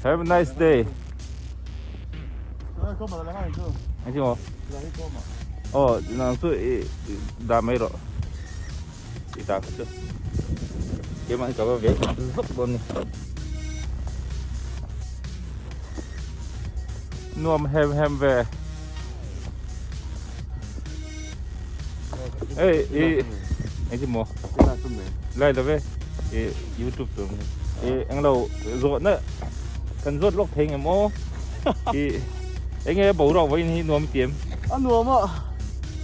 Have a nice day. Anh chu Oh, nang chu i da mai rawh. I ta kha chu. Keimah hi ka va ve zuk dawn ni. Nuam hem hem ve. Ei, i eng chu maw? Lai lo ve. I YouTube tur ni. I eng lo zawh na kan zawt lawk thei ngem aw. I enge boruak vawiin hi nuam i ti em? A nuam a.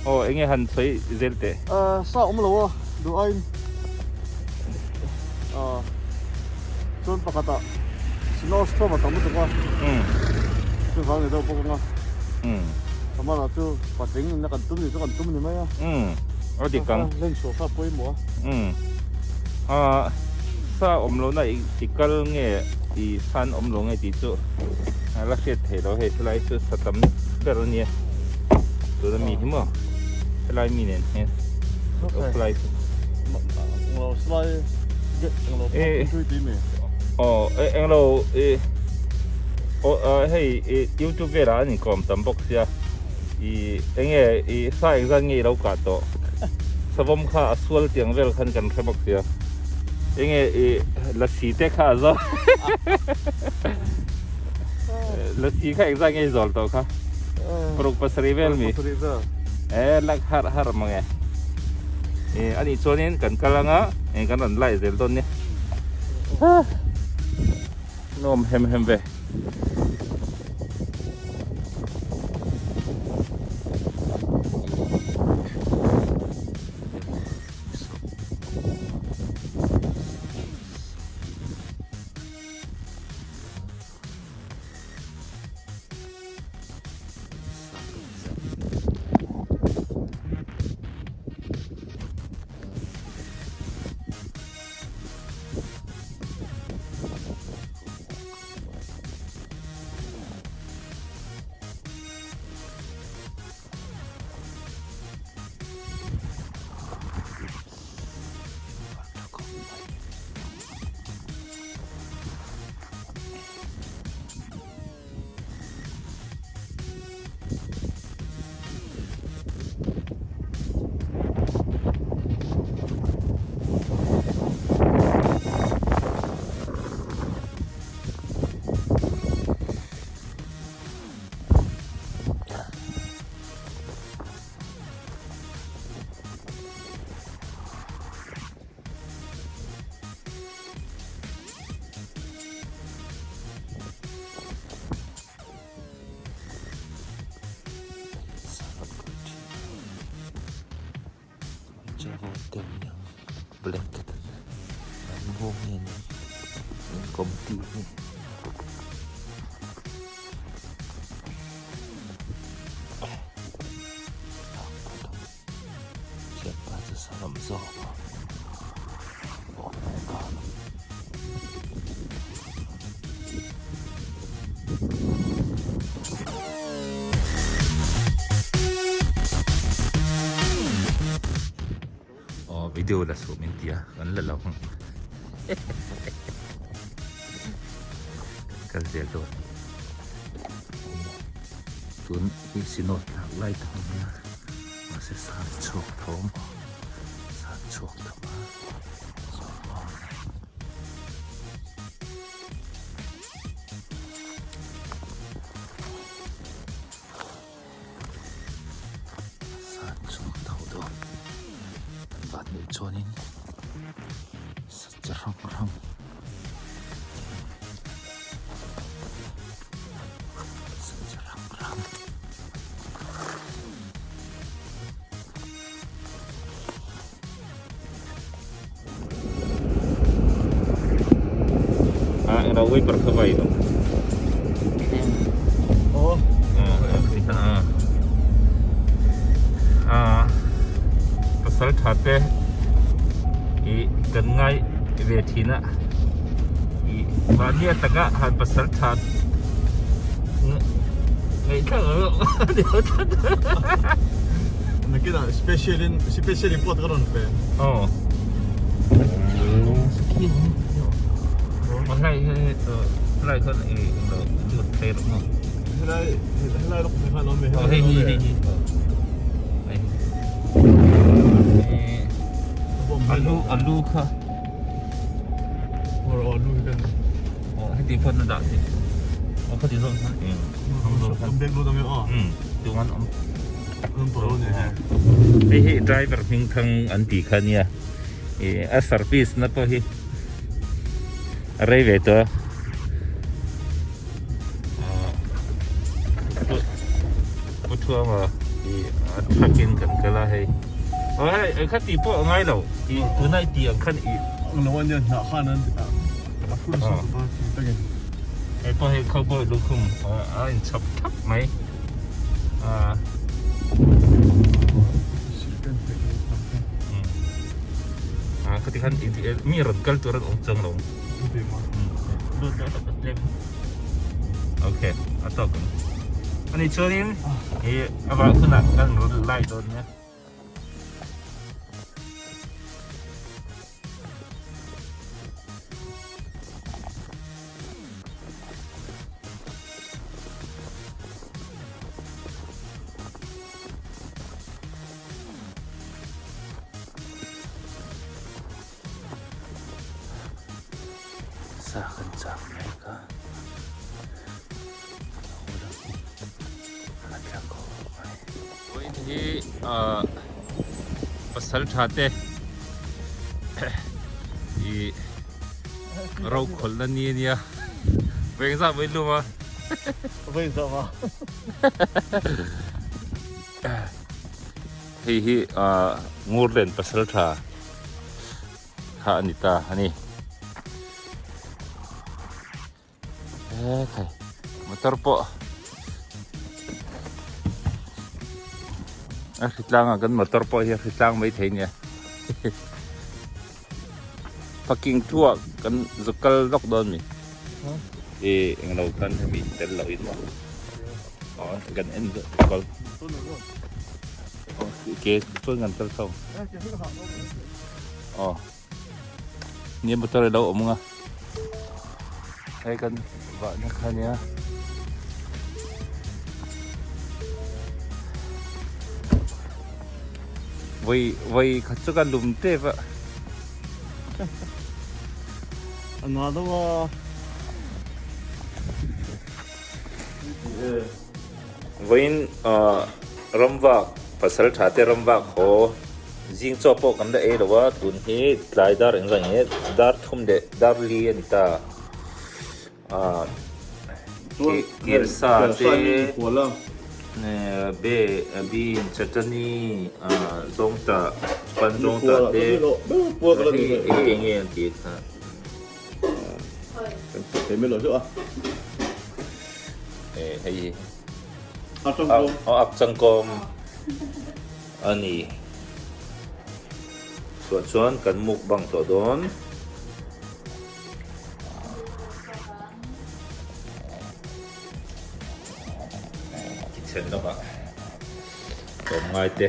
Aw enge han sawi zel teh. Sa awm lo a duh aiin chuan pakhatah snow storm a tam lutuk a. Chuvang ni deuh bawk anga. Amah chu patling in a kan tum ni chu kan tum ni mai a. A dik ang. Len chhuah kha a pawimawh a. A sa awm lo na i kal nge i san awm lo nge tih chu a la hriat theih loh hei helai chu sa tam ber a nia tuna mi hi maw helai mi nen hian helai chu aw englo aw hei youtube velah an inkawm tam bawk sia i enge i sa engzat nge i lo kah tawh savawm kha a sual tiang vel khan kan hre bawk sia enge i lasi te kha a zawl lasi kha engzat nge i zawl tawh kha paruk pasarih vel mi e lak har har mange e anih chuanin kan kal anga eng kan rawn lai zel dawn nia nuam hem hem ve. Blanket an nghawng nge ni an committee hi. Thianpa chu saram zawk a awm bawk a. Aw video la suh min ti a kan la lo ang kan kal zel dawn a ni tun hi sinawt tlak lai tak a nia mahse san chhuak tho a maw san chhuak tho a San chhuak tho dawn an van nih chuanin sa chi hrang hrang sa chi hrang hrang. Ah, eng ro wiper kha vai lo. Oh. Ah, ah. Pasal tha te i kan ngai ve thin a. I mahni ataka han pasal tha ngaihthlak ang Nakinah special in special report ka rawn pe. Aw. Helai hi helai khan i lo lut phei rawh maw? Helai helai lawk phei khan awm e. Aw hei hi hei hi. Hei hi. Alu alu kha. Aw alu hi kan. Aw heti phone a dah thei. Aw khati zawng khan eng. Kan bag lut ang e aw. Um tungan awm. An tawh lo ni he. Hei hi driver hming thang an tih kha nia. Ih a service na pawh hi a rei ve tawh a. Ahh pu thuama ih a truck in kan kal a hei. Aw hei eng kha tih pawh a ngai lo ih tuna i tih ang khan ih. Ang lo a nia hnah khan an a phur sa ta thing takin. Hei pawh hei cowboy lukhum a inchhawp thlap mai. Ah. Ah, khati khan mi rawn kal tur an awm chuang lo. Okay, a tawk ang. Ani chuanin i a vah hunah kan rawn lai dawn nia. Sa kan chak mek a a tla khawp mai. Vawiin hi ah pasal tha te ih rokhawlhna ni a nia vawi engzah vawi lum a. Vawi engzah va. Hei hi ah Ngurlen pasal tha kha a ni ta a ni. Ekhai motor pawh a hritlang a kan motor pawh hi a hritlang mai thei nia parking thu ah kan zuk kal lawk dawn mi e englo khan hemi tel loh in maw aw kan en zawh kal ke chuan kan kal chho aw. Nia motor alo awm ang a hei kan vahna kha ania vawi vawi khat chu ka lum tep a a na deuh a Vawiin ramvak pasal tha te ramvak haw zing chaw pawh kan la ei lo a tun hi tlai dar engzah nge dar thum leh dar li a ni ta ah kelsa te be bean chutney ah zawngtah pan zawngtah te hei eng nge an tih kha. Hei hi a changkawm a ni chhuah chuan kan mukbang tawh dawn. Kitchen lamah tlawmngai te.